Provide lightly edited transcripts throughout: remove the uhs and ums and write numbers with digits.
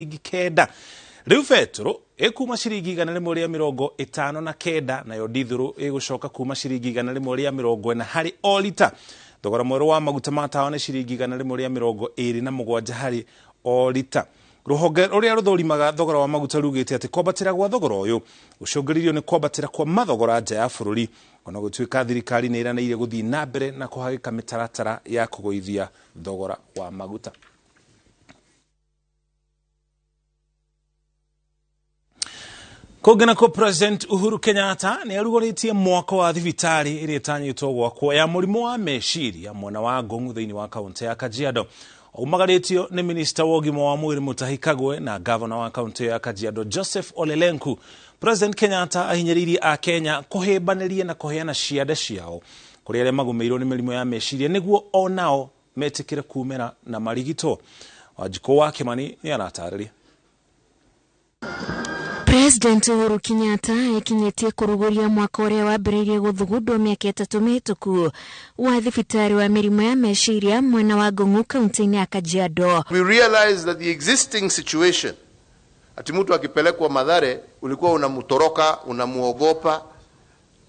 9. Rĩu betũrũ ĩkuma ciringi 159, nayo ndithũrũ ĩgũcoka kuma ciringi 140 harĩ o lita. Thogora mwerũ wa maguta ma tawa nĩ ciringi 127 harĩ o lita. Rũhonge rũrĩa rũthũrimaga thogora wa maguta rugĩte atĩ kwambatĩra gwa thogora ũyũ gũcũngĩrĩirio nĩ kwambatĩra kwa mathogora nja ya bũrũri, ona gũtuĩka thirikari nĩ ĩranĩire gũthiĩ na mbere na kũhagĩka mĩtaratara ya kũgũithia thogora wa maguta. Kũngĩ nakuo, President Uhuru Kenyatta nĩ arugũrĩtie mwako wa thibitarĩ ĩrĩa ĩtanyĩtwo gwakwo ya mũrimũ wa meciria mwena wa Ngong'u thĩinĩ wa kaũntĩ ya Kajiado. Umagarĩtio nĩ minista wa ũgima wa mwĩrĩ Mutahi Kagwe na gavana wa kaũntĩ ya Kajiado Joseph Ole Lenku. President Kenyatta ahinyĩrĩirie Akenya kũhĩmbanĩria na kũheana ciande ciao kũrĩ arĩa magũmĩirwo nĩ mĩrimũ ya meciria nĩguo onao metĩkĩre kumĩra na marigitwo. Wanjikũ wa Kimani nĩ aratarĩria. President Uhuru Kenyatta ekinyĩtie kũrugũria mwaka ũrĩa wambĩrĩirie gũthugundwo mĩaka 3 mĩhĩtũku wa thibitarĩ wa mĩrimũ ya meciria mwena wa Ngong'u kaunti-inĩ ya Kajiado. We realize that the existing situation, ati mtu akipelekwa Mathare ulikuwa unamtoroka, unamuogopa,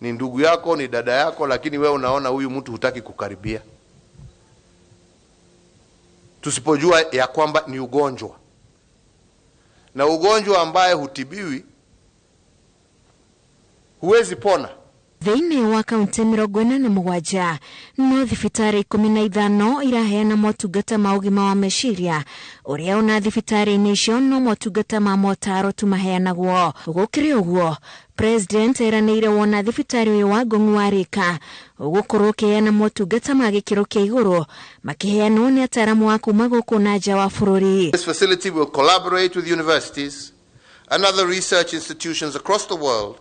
ni ndugu yako, ni dada yako, lakini wewe unaona huyu mtu hutaki kukaribia. Tusipojua ya kwamba ni ugonjwa, na ugonjwa ambaye hutibiwi huwezi pona. Thĩinĩ wa kaunti 47 no thibitarĩ 15 iraheana motungata ma ũgima wa meciria, ũrĩa ona thibitarĩ-inĩ icio no motungata ma motaro tu maheanagwo. Gũkĩrĩ ũguo, President eranĩire wona thibitarĩ ũyũ wa Ngong'u warĩka ũgũkorwo ũkĩheana motungata ma gĩkĩro kĩa igũrũ makĩheanwo nĩ ataaramu a kuma gũkũ na nja wa bũrũri. This facility will collaborate with universities and other research institutions across the world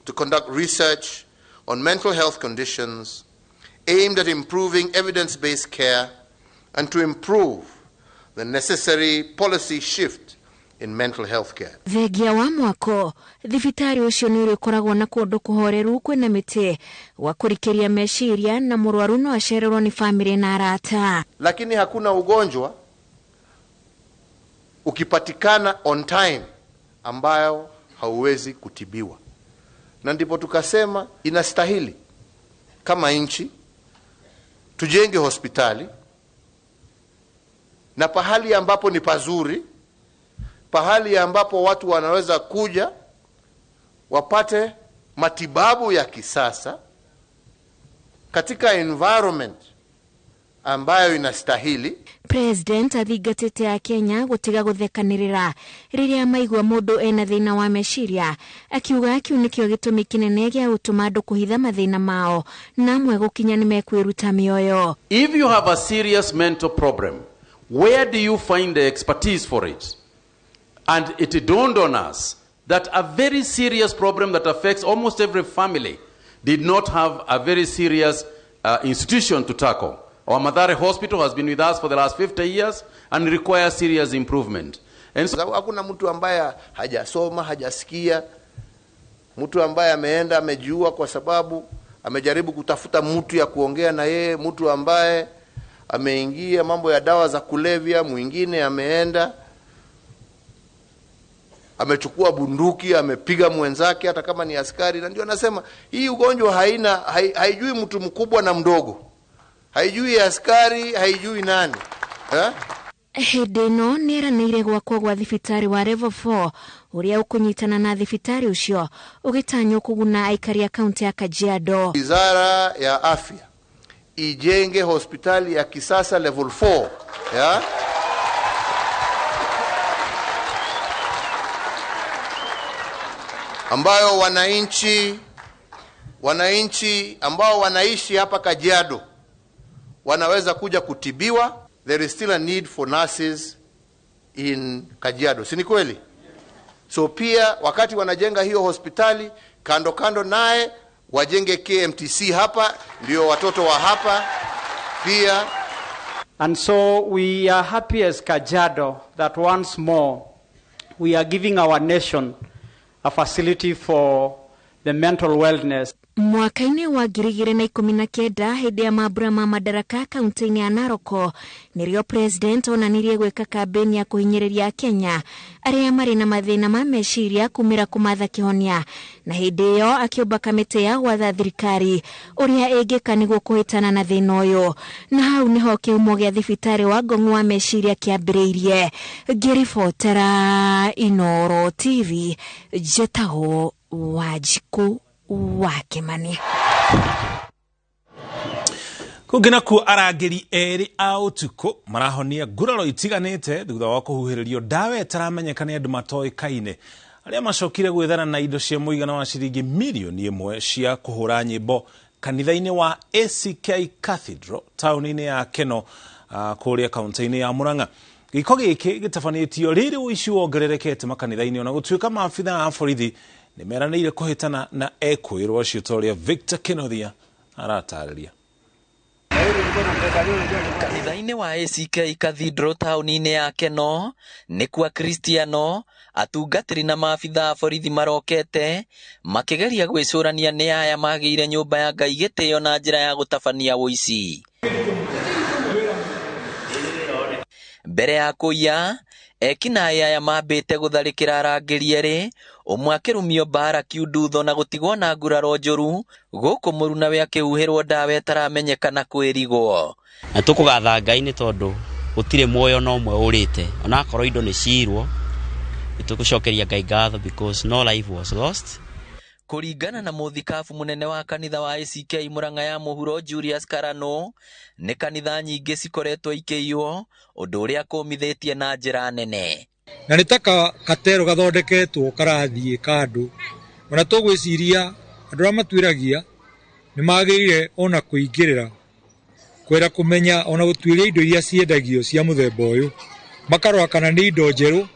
to conduct research on mental health conditions aimed at improving evidence-based care and to improve the necessary policy shift in mental health care. Thengia wa mwako, thibitarĩ ũcio nĩ ũrĩkoragwo na kũndũ kũhoreru kwĩna mĩtĩ gwa kũrikĩria meciria na mũrwaru no acererwo nĩ famĩlĩ na arata. Lakini hakuna ugonjwa ukipatikana on time ambayo hauwezi kutibiwa. Na ndipo tukasema inastahili kama nchi tujenge hospitali na pahali ambapo ni pazuri, pahali ambapo watu wanaweza kuja wapate matibabu ya kisasa katika environment ambayo inastahili. President athingatĩte a Kenya gũtiga gũthekanĩrĩra rĩrĩa maigua mũndũ ena thĩna wa meciria, akiuga kĩu nĩkĩo gĩtũmi kĩnene gĩa gũtũma andũ kũhitha mathĩna mao na amwe gũkinya nĩ mekwĩruta mĩoyo. If you have a serious mental problem, where do you find the expertise for it? And it dawned on us that a very serious problem that affects almost every family did not have a very serious institution to tackle. Our Mathare Hospital has been with us for the last 50 years and requires serious improvement. And so, sababu hakuna mtu ambaye hajasoma, hajasikia, mtu ambaye ameenda amejiua kwa sababu amejaribu kutafuta mtu ya kuongea na yeye, mtu ambaye ameingia mambo ya dawa za kulevya, mwingine ameenda amechukua bunduki amepiga mwenzake hata kama ni askari. Na ndio anasema hii ugonjwa haijui mtu mkubwa na mdogo, haijui askari, haijui nani. Hĩndĩ ĩno nĩeranĩire gwakwo gwa thibitarĩ wa Level 4 ũrĩa ũkũnyitana na thibitarĩ ũcio ũgĩtanywo kũguna aikari a kaunti ya Kajiado. Wizara ya Afya ijenge hospitali ya kisasa level 4, ya? Ambayo wananchi ambao wanaishi hapa Kajiado wanaweza kuja kutibiwa. There is still a need for nurses in Kajiado, si ni kweli? So pia wakati wanajenga hiyo hospitali, kando kando naye wajenge KMTC hapa, ndio watoto wa hapa pia. And so we are happy as Kajiado that once more we are giving our nation a facility for the mental wellness. Mwaka-inĩ wa 2019 hĩndĩ ya mambura ma Madaraka kaunti-inĩ ya Narok nĩrĩo president onanirie gwĩka kambĩni ya kũhinyĩrĩria Kenya arĩa marĩ na mathĩna ma meciria kumĩra kũmatha kĩhonia, na hĩndĩ ĩyo akĩũmba kamĩtĩ ya gwatha thirikari ũrĩa ĩngĩka nĩguo kũhĩtana na thĩna ũyũ, na hau nĩho kĩhumo gĩa thibitarĩ wa Ngong'u wa meciria kĩambĩrĩirie. Ngĩribotera Inooro TV, njĩtagwo Wanjikũ wa Kimani. Kũngĩ nakuo arangĩri erĩ a ũtukũ marahonia nguraro itiganĩte thutha wa kũhuhĩrĩrio ndawa ĩtaramenyeka nĩ andũ matoĩkaine arĩa macokire gwĩthana na indo cia mũigana wa ciringi mirioni 1 cia kũhũra nyĩmbo kanitha-inĩ wa ACK Cathedral taũni-inĩ ya Keno kũrĩa kaunti-inĩ ya Murang'a. Gĩko gĩkĩ gĩtabanĩtio rĩrĩ ũici wongererekete makanitha-inĩ ona gũtuĩka maabitha a borithi nĩ meranĩire kũhĩtana na ekũĩrwo acio ta ũrĩa Victor Kinothia aratarĩria. Kanitha-inĩ wa ACK Cathedral taũni-inĩ ya Keno nĩkuo Akristiano, atungatĩri na maabitha a borithi marokete makĩgeria gwĩcũrania nĩ aya magĩire nyũmba ya Ngai gĩtĩo na njĩra ya gũtabania ũici. Mbere ya kũiya, ekinaĩ aya mambĩte gũtharĩkĩra arangĩri erĩ, ũmwe akĩrumio mbara kiundutho na gũtigwo na nguraro njũru, gũkũ mũrunawe akĩhuhĩrwo ndawa ĩtaramenyekana kwĩrigwo. Na tũkũgatha Ngai nĩ tondũ gũtirĩ muoyo na ũmwe ũrĩte, onakorwo indo nĩ ciirwo, nĩtũgũcokeria Ngai ngatho because no life was lost. Kũringana na mũthikabu mũnene wa kanitha wa ACK Murang'a ya Mũhuro Julius Karano, nĩ kanitha nyingĩ cikoretwo ikĩiywo, ũndũ ũrĩa kũmithĩtie na njĩra nene. Na nĩ ta katero gathondeketwo karathiĩ kandũ, ona tũgwĩciria andũ arĩa matuĩragia nĩ magĩrĩire ona kũingĩrĩra kwenda kũmenya ona gũtuĩria indo iria ciendagio cia mũthemba ũyũ, makarora kana nĩ indo njerũ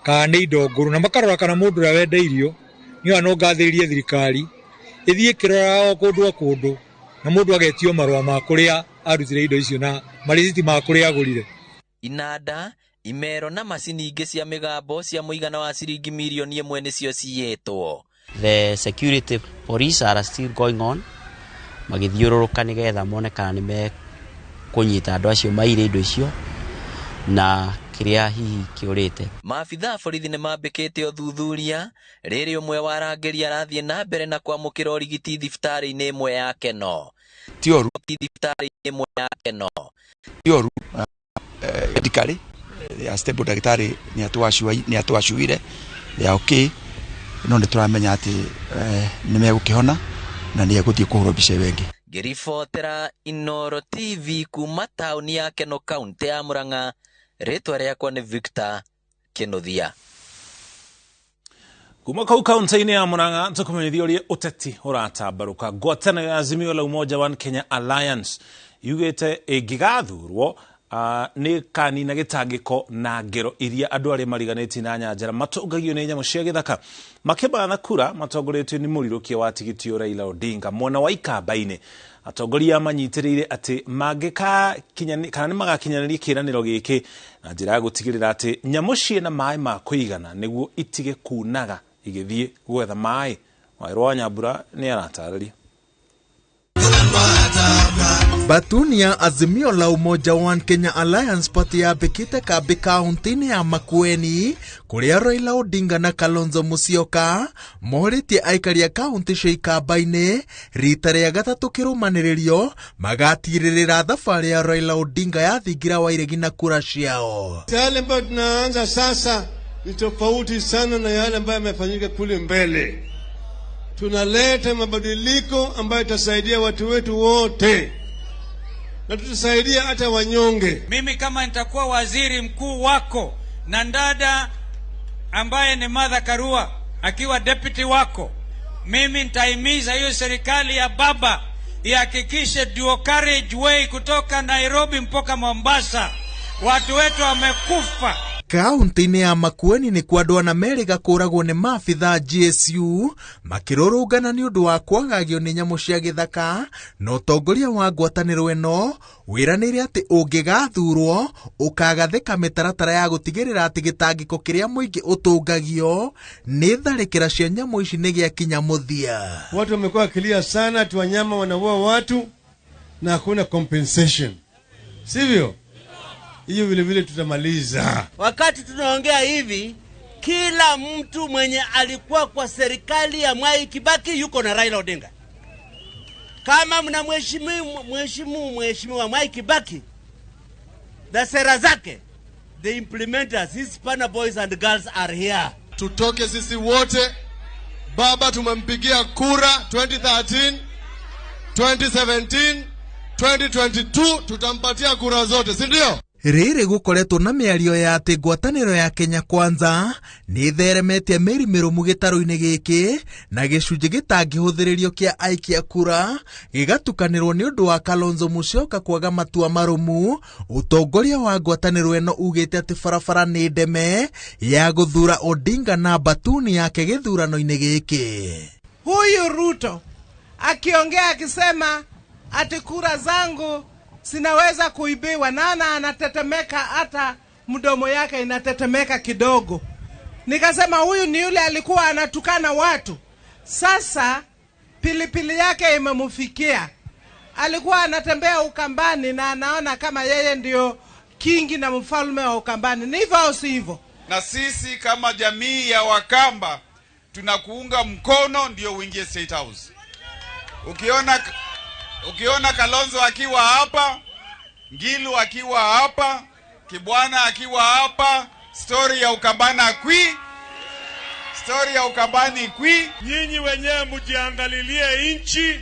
kana nĩ indo ngũrũ, na makarora kana mũndũ ũrĩa wendeirio. Nĩ no ngathĩrĩrie thirikari ĩthiĩ ĩkĩroraga o kũndũ o kũndũ, na mũndũ agetio marũa ma kũrĩa arutire indo icio na marĩciti ma kũrĩa agũrire. Inanda, imero na macini ingĩ cia mĩgambo cia mũigana wa ciringi mirioni 1 nĩcio ciyĩtwo. The security police are still going on magĩthiũrũrũka nĩgetha mone kana nĩ mekũnyita andũ acio maire indo icio na kĩrĩa hihi kĩũrĩte. Maabitha a borithi nĩ mambĩkĩte ũthuthuria rĩrĩ ũmwe wa arangĩri arathiĩ na mbere na kwamũkĩra ũrigiti thibitarĩ-inĩ ĩmwe ya Keno. Ti ũru. Thibitarĩ-inĩ ĩmwe ya Keno. Ti ũru. Medically, they are stable, ndagĩtarĩ nĩ atwacuire, they are okay, no nĩ tũramenya atĩ nĩ megũkĩhona na nĩ egũthiĩ kũhũrwo mbica ĩyo ĩngĩ. Ngĩribotera Inooro TV kuma taũni ya Keno kaunti ya Murang'a, rĩtwa rĩakwa nĩ Victor Kĩnuthia. Kuma kau kaunti-inĩ ya Murang'a tũkũmenyithia ũrĩa ũteti ũratambarũka. Ngwatanĩro ya Azimio la Umoja One Kenya Alliance yugĩte ĩngĩgathurwo nĩ kanina gĩtangĩko na ngero iria andũ arĩa mariganĩtie na nyanjara matũngagio nĩ nyamũ cia gĩthaka. Makĩmatha kura matongoretio nĩ mũrirũkia wa tigiti Raila Odinga mwena wa Ikamba-inĩ. Atongoria manyitĩrĩire atĩ kana nĩ magakinyanĩria kĩĩranĩro gĩkĩ na njĩra ya gũtigĩrĩra atĩ nyamũ ciĩna maĩ ma kũigana nĩguo itige kunaga igĩthiĩ gwetha maĩ. Wairũ wa Nyambura nĩ aratarĩria. Batuni ya Azimio la Umoja One Kenya Alliance Party yambĩkĩte kambĩ kaunti-inĩ ya Makueni kũrĩa Raila Odinga na Kalonzo Musyoka morĩtie aikari a kaunti cia Ikamba-inĩ rita rĩa gatatũ kĩrũmanĩrĩrio magatirĩrĩra thabarĩ ya Raila Odinga ya thingira wa iregi na kura ciao. Yale ambayo tunaanza sasa ni tofauti sana na yale ambayo yamefanyika kule mbele. Tunaleta mabadiliko ambayo itasaidia watu wetu wote na tutasaidia hata wanyonge. Mimi kama nitakuwa waziri mkuu wako na ndada ambaye ni Martha Karua akiwa deputy wako, mimi nitahimiza hiyo serikali ya baba ihakikishe dual carriage way kutoka Nairobi mpaka Mombasa Watu wetu wamekufa. Kaunti-inĩ ya Makueni nĩkuo andũ ana merĩga kũragwo nĩ maabitha GSU makĩrũrũngana nĩ ũndũ wa kwagagio nĩ nyamũ cia gĩthaka, na ũtongoria wa ngwatanĩro ĩno wĩranĩire atĩ ũngĩgathurwo ũkagathĩka mĩtaratara ya gũtigĩrĩra atĩ gĩtangĩko kĩrĩa mũingĩ ũtũngagio nĩ tharĩkĩra cia nyamũ ici nĩ gĩakinya mũthia. Watu wamekuwa wakilia sana ati wanyama wanaua watu na hakuna compensation, sivyo? Hiyo vile vile tutamaliza. Wakati tunaongea hivi, kila mtu mwenye alikuwa kwa serikali ya Mwai Kibaki yuko na Raila Odinga. Kama mnamheshimu mheshimu mheshimiwa Mwai Kibaki na sera zake, the implementers, his partner boys and girls are here. Tutoke sisi wote. Baba tumempigia kura 2013, 2017, 2022, tutampatia kura zote, si ndio? Rĩrĩ gũkoretwo na mĩario ya atĩ ngwatanĩro ya Kenya Kwanza nĩ ĩtheremetie mĩri mĩrũmu gĩtarũ-inĩ gĩkĩ na gĩcunjĩ gĩtangĩhũthĩrĩrio kĩa aikia kura gĩgatukanĩrwo nĩ ũndũ wa Kalonzo Musyoka kwaga matua marũmu. Ũtongoria wa ngwatanĩro ĩno ugĩte atĩ barabara nĩ ndeme ya gũthura Odinga na Batuni yake gĩthurano-inĩ gĩkĩ. Huyu Ruto akiongea akisema ati kura zangu sinaweza kuibiwa, nana anatetemeka, hata mdomo yake inatetemeka kidogo. Nikasema huyu ni yule alikuwa anatukana watu, sasa pilipili yake imemfikia. Alikuwa anatembea Ukambani na anaona kama yeye ndio kingi na mfalme wa Ukambani. Ni hivyo au si hivyo? Na sisi kama jamii ya Wakamba tunakuunga mkono ndio uingie State House. Ukiona Kalonzo akiwa hapa, Ngilu akiwa hapa, Kibwana akiwa hapa, story ya Ukambana kwi, story ya Ukambani kwi. Nyinyi wenyewe mjiangalilie nchi,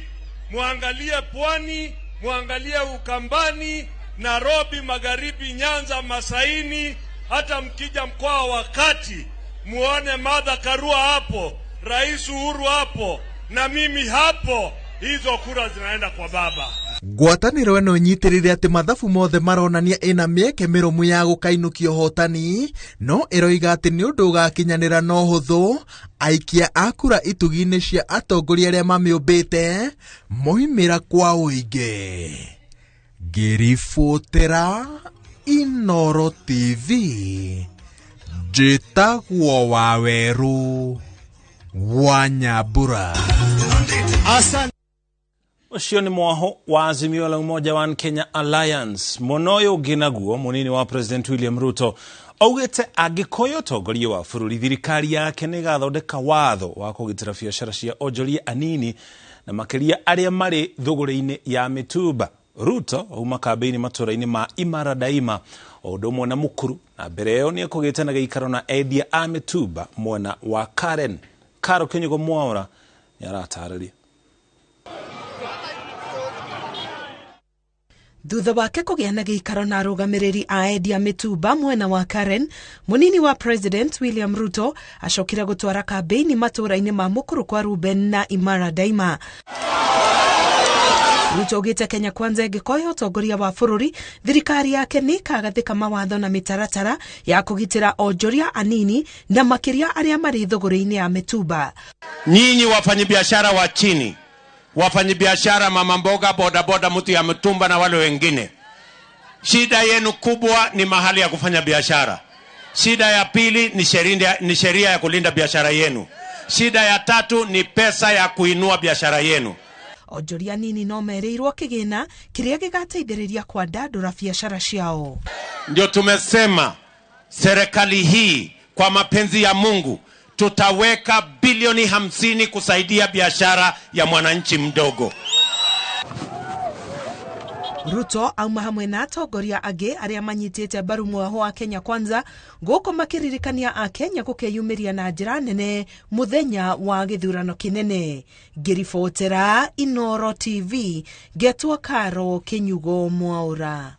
muangalie pwani, muangalie Ukambani, Nairobi, Magharibi, Nyanza, Masaini, hata mkija mkoa wa Kati, muone Martha Karua hapo, Rais Uhuru hapo, na mimi hapo. Hizo kura zinaenda kwa baba. Ngwatanĩro ĩno ĩnyitĩrĩire atĩ mathabu mothe maronania ĩna mĩeke mĩrũmu ya gũkainũkia ũhotani, no ĩroiga atĩ nĩ ũndũ ũgakinyanĩra no hũthũ aikia a kura itugi-inĩ cia atongoria arĩa mamĩũmbĩte moimĩra kwa ũingĩ. Ngĩribotera Inooro TV, njĩtagwo Wawerũ wa Nyambura. Asante. Ucio nĩ mwaho wa Azimio la Umoja One Kenya Alliance. Mwena ũyũ ũngĩ naguo mũnini wa President William Ruto augĩte angĩkoya ũtongoria wa bũrũri thirikari yake nĩ ĩgathondeka watho wa kũgitĩra biacara cia onjoria anini na makĩria arĩa marĩ thũgũrĩ-inĩ ya mĩtumba. Ruto auma kambĩini matũra-inĩ ma Imara Daima o ũndũ ũmwe na Mukuru, na mbere ĩyo nĩ ekũgĩte na gĩikaro na endia a mĩtumba mwena wa Karen. Karo Kinyugo Mwaura nĩ aratarĩria. Thutha wake kũgĩa na gĩikaro na arũgamĩrĩri a endia mĩtumba mwena wa Karen, mũnini wa President William Ruto acokire gũtwara kambĩini matũra-inĩ ma Mukuru kwa Ruben na Imara Daima. Ruto augĩte Kenya Kwanza ĩngĩkoya ũtongoria wa bũrũri, thirikari yake nĩ ĩkagathĩka mawatho na mĩtaratara ya kũgitĩra onjoria anini na makĩria arĩa marĩ thũgũrĩ-inĩ ya mĩtumba. Nyinyi wafanyabiashara wa chini, wafanyabiashara mama mboga, boda boda, mtu ya mtumba na wale wengine, shida yenu kubwa ni mahali ya kufanya biashara. Shida ya pili ni sheria ya kulinda biashara yenu. Shida ya tatu ni pesa ya kuinua biashara yenu. Onjoria nini no merĩirwo kĩgĩna kĩrĩa gĩgateithĩrĩria kwandandũra biashara ciao. Ndio tumesema serikali hii kwa mapenzi ya Mungu tutaweka bilioni 50 kusaidia biashara ya mwananchi mdogo. Ruto auma hamwe na atongoria angĩ arĩa manyitĩte mbaru mwaho wa Kenya Kwanza gũkũ makĩririkania a Kenya gũkeyumĩria na njĩra nene mũthenya wa gĩthurano kĩnene. Ngĩribotera Inooro TV, ngetwo Karo Kinyugo Mwaura.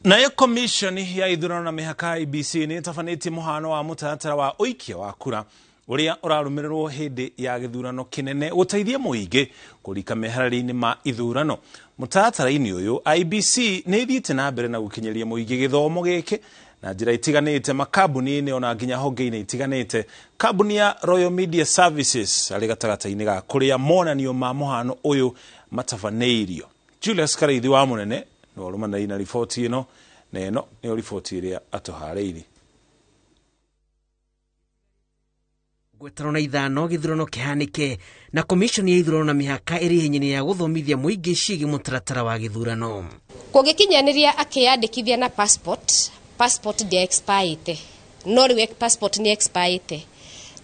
Nayo commission ya ithurano na mĩhaka IEBC nĩ ĩtabanĩtie mũhano wa mũtaratara wa ũikia wa kura Uria ũrarũmĩrĩrwo hĩndĩ ya gĩthurano kĩnene gũteithia mũingĩ kũrika meharĩria-inĩ ma ithurano. Mũtaratara-inĩ ũyũ IEBC nĩ ĩthiĩte na mbere na gũkinyĩria mũingĩ gĩthomo gĩkĩ na njĩra itiganĩte makambuni-inĩ ona nginya honge-inĩ itiganĩte. Kambuni ya Royal Media Services arĩ gatagatĩ-inĩ ga kũrĩa monanio ma mũhano ũyũ matabanĩirio. Julius Karaithi wa Mũnene nĩwe ũrũmanĩrĩire na riboti ĩno, na ĩno nĩyo riboti ĩrĩa atũharĩirie. 55 gĩthurano kĩhanĩke na komishoni ya ithurano na mĩhaka ĩrĩ ihenya-inĩ ya gũthomithia mũingĩ ciĩgiĩ mũtaratara wa gĩthurano. Kũngĩkinyanĩria akĩyandĩkithia na passport, passport ndĩa expirete, no rĩu passport nĩ expirete,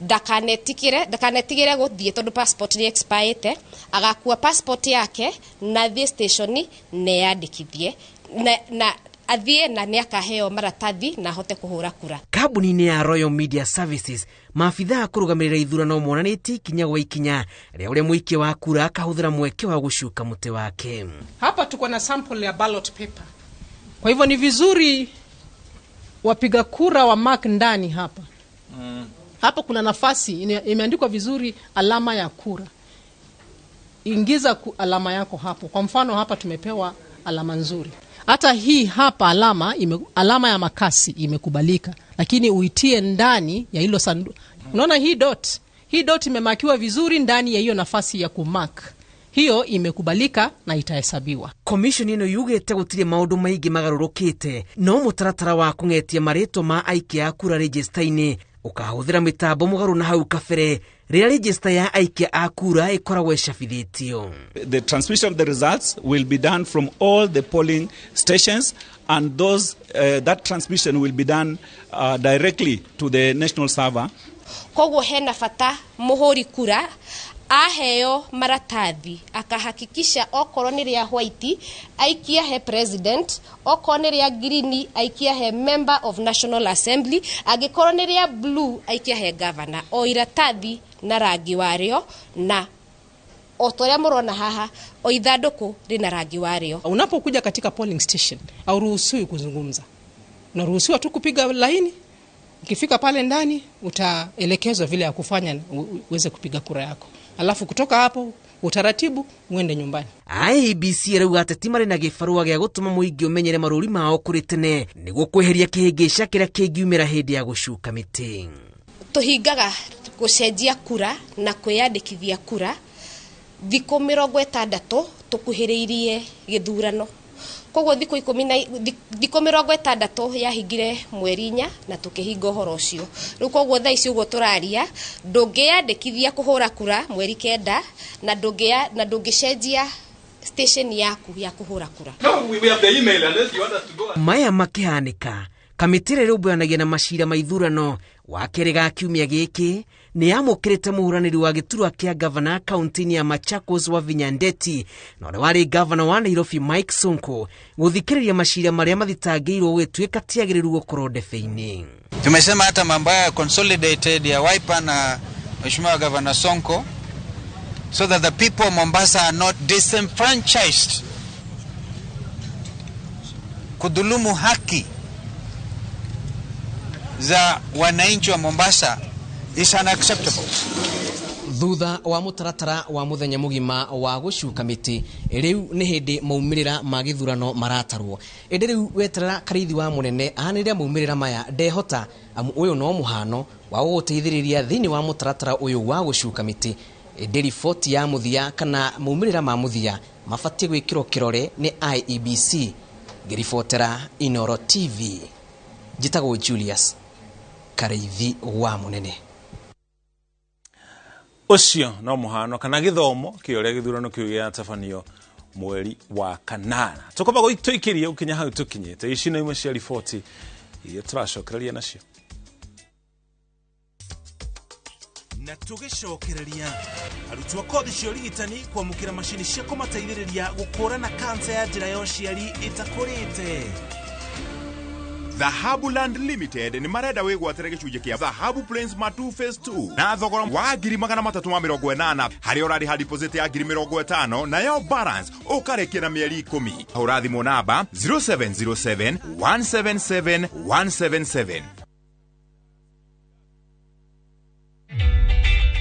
ndakanetigĩre gũthiĩ tondũ passport nĩ expirete, agakua passport yake na athiĩ station na eyandĩkithie na athiĩ na nĩ akaheo maratathi na ahote kũhũra kura. Kambuni-inĩ ya Royal Media Services maabithaa kũrũgamĩrĩra ithurano monanĩtie ikinya gwa ikinya rĩa ũrĩa mũikia wa kura akahũthĩra mweke wa gũcuka mũtĩ wake. Hapa tuko na sample ya ballot paper. Kwa hivyo ni vizuri wapiga kura wa mark ndani hapa. Hapa kuna nafasi imeandikwa vizuri alama ya kura. Ingiza alama yako hapo. Kwa mfano hapa tumepewa alama nzuri. Hata hii hapa alama ya makasi imekubalika, lakini uitie ndani ya hilo sanduku. Unaona hii dot? Hii dot imemakiwa vizuri ndani ya hiyo nafasi ya kumark. Hiyo imekubalika na itahesabiwa. Commission ĩno yugĩte gũtirĩ maũndũ maingĩ magarũrũkĩte, no mũtaratara wa kũng'etia marĩtwa ma aikia a kura rejista-inĩ ũkahũthĩra mĩtambo mũgarũ na hau kabere rĩrĩa rejista ya aikia a kura ĩkoragwo ĩcabithĩtio. The transmission of the results will be done from all the polling stations, and those that transmission will be done directly to the national server. Koguo hena bata mũhũri kura aheo maratathi akahakikisha okorwo nĩ rĩa white aikia he president, okorwo nĩ rĩa green aikia he member of National Assembly, angĩkorwo nĩ rĩa blue aikia he governor. O iratathi na rangi warĩo, na o ta ũrĩa mũrona haha o ithandũkũ rĩna rangi warĩo. Unapokuja katika polling station hauruhusiwi kuzungumza, unaruhusiwa tu kupiga laini. Ukifika pale ndani utaelekezwa vile ya kufanya uweze kupiga kura yako. Alafu kutoka hapo utaratibu uende nyumbani. IEBC ĩrauga ateti marĩ na gĩbarũa gĩa gũtũma mũingĩ ũmenyere marũri mao kũrĩ tene nĩguo kweheria kĩhĩngĩca kĩrĩa kĩngiumĩra hĩndĩ ya gũcuka mĩtĩ. Tũhingaga gũcenjia kura na kwĩyandĩkithia kura thikũ 60 tũkuhĩrĩirie gĩthurano. Koguo thikũ 60 yahingire mweri 4 na tũkĩhinga ũhoro ũcio. Rĩu koguo thaa ici ũguo tũraria ndũngĩyandĩkithia kũhũra kura mweri 9 na ndũngĩcenjia station yaku ya kũhũra kura. No, we have the email unless you want us to go. Maya makĩhanĩka, kamĩtĩ ĩrĩa ĩrũmbũyanagia na macira ma ithurano wa kerĩ ga kiumia gĩkĩ nĩ yamũkĩrĩte mũhũranĩri wa gĩturwa kĩa gavana kaunti-inĩ ya Machakos Wavinya Ndeti na ũrĩa warĩ gavana wa Nairobi Mike Sonko gũthikĩrĩria macira marĩa mathitangĩirwo gũgĩtuĩka ti agĩrĩru gũkorwo ndebe-inĩ. Tumesema hata mambo haya consolidated ya Wiper na Mheshimiwa Governor Sonko so that the people of Mombasa are not disenfranchised. Kudhulumu haki za wananchi wa Mombasa is unacceptable. Thutha wa mũtaratara wa mũthenya mũgima wa gũcuka mĩtĩ, rĩu nĩ hĩndĩ maumĩrĩra ma gĩthurano maratarwo. Ĩndĩ rĩu weterera Karaithi wa Mũnene ahanĩrĩra maumĩrĩra maya ndehota, amu ũyũ no mũhano wa gũgũteithĩrĩria thĩinĩ wa mũtaratara ũyũ wa gũcuka mĩtĩ. Ĩndĩ riboti ya mũthia kana maumĩrĩra ma mũthia mabatiĩ gwĩkĩrwo kĩrore nĩ IEBC. Ngĩribotera Inoro TV, njĩtagwo Julius Karaithi wa Mũnene. Ũcio no mũhano kana gĩthomo kĩa ũrĩa gĩthurano kĩu gĩgatabanio mweri wa 8. Tũkwamba tũikĩrie gũkinya hau tũkinyĩte. Ici nĩ imwe cia riboti iria tũracokereria nacio. Na tũgĩcokereria arutwo kothi cia ũrigitani kwamũkĩra macini cia kũmateithĩrĩria gũkũrana kansa ya njĩra ya ũciari ĩtakũrĩte. Dhahabu Land Limited ni marenda wĩgwatĩre gĩcunjĩ kĩa Dhahabu Plains Matu Phase 2 na thogora wa 380,000 harĩa ũrarĩha deposit ya 50,000 nayo balance ũkarĩkia na mĩeri 10. Hũra thimũ namba 0707 177 177.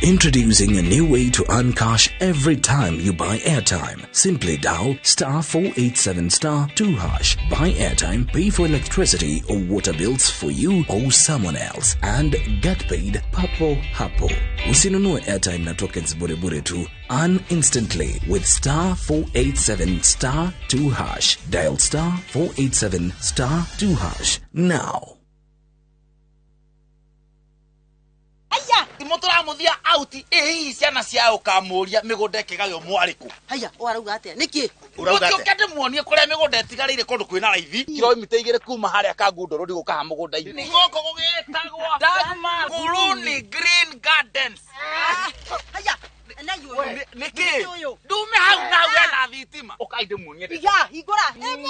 Introducing a new way to earn cash every time you buy airtime. Simply dial star 487 star 2 hash. Buy airtime, pay for electricity or water bills for you or someone else, and get paid papo hapo. Usinunue airtime na tokens bure bure tu. Earn instantly with star 487 star 2 hash. Dial star 487 star 2 hash now. Aya, mũtũramuthia out ĩ hihi ciana cia ũkamũria mĩgũnda ĩkĩgaywo mwarĩkũ. Haya, ũrauga atĩa? Nĩkĩ? Ũrauga atĩa? Ũkĩũke ndĩmuonie kũrĩa mĩgũnda ĩtigarĩire kũndũ kwĩna raithi kilomita 2 kuma harĩa Kangundo Road gũka ha mũgũnda-inĩ. Nĩ gũkũ gũgĩtagwo Dagmar Nguruni Green Gardens. Haya, na yũ. Nĩkĩ? Ndume hau na hau hena thitima. Ũkai ndĩmuonie. Iga, hingũra. Ĩmwe,